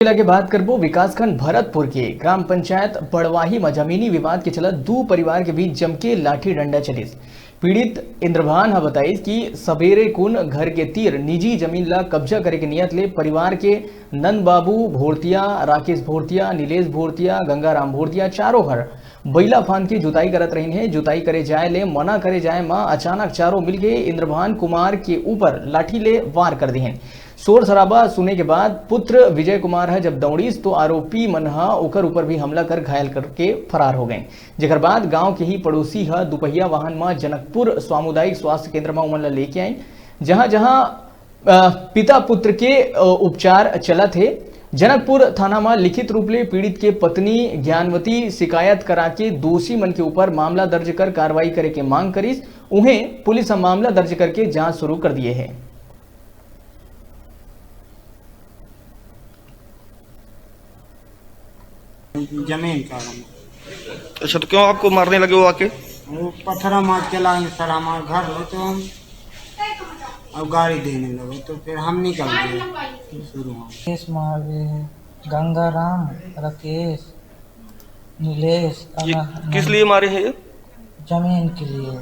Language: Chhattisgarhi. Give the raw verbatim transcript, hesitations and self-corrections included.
जिला के बात करबो, विकासखंड भरतपुर के ग्राम पंचायत बड़वाही म जमीनी विवाद के चलत दू परिवार के बीच जमके लाठी डंडा चलिस। पीड़ित इंद्रभान ह बताइस कि सबेरे कुन घर के तीर निजी जमीन ला कब्जा करे के नियत ले परिवार के नंद बाबू भोरतिया, राकेश भोरतिया, नीलेश भोरतिया, गंगाराम भोरतिया चारों हर बइला फांद के जुताई करत रहिन हे। जुताई करे जाए ले मना करे जाए म अचानक चारों मिलके इंद्रभान कुमार के ऊपर लाठी ले वार कर दिहिन। शोर शराबा सुने के बाद पुत्र विजय कुमार ह जब दौड़िस तो आरोपी मन ह ओकर ऊपर भी हमला कर घायल करके फरार हो गए, जेकर बाद गांव के ही पड़ोसी ह दुपहिया वाहन म जनकपुर सामुदायिक स्वास्थ्य केंद्र म उमन ल लेके आइन, जहां जहां अ, पिता पुत्र के, अ, उपचार चलत हे। जनकपुर थाना म लिखित रूप ले पीड़ित के पत्नी ज्ञानवती शिकायत करा के दोषी मन के ऊपर मामला दर्ज कर कार्रवाई करे के मांग करिस। उहें, पुलिस ह मामला दर्ज करके जांच शुरू कर दिए हे। जमीन का हम। अच्छा, तो क्यों आपको मारने लगे वो आके? वो पत्थर मार के लाए सर हमारे घर में, तो हम अब गाड़ी देने लगे, तो फिर हम निकल गए शुरू में। केस मार रहे हैं, गंगाराम, राकेश, नीलेश, ये अना-, किस लिए मारे हैं ये? जमीन के लिए।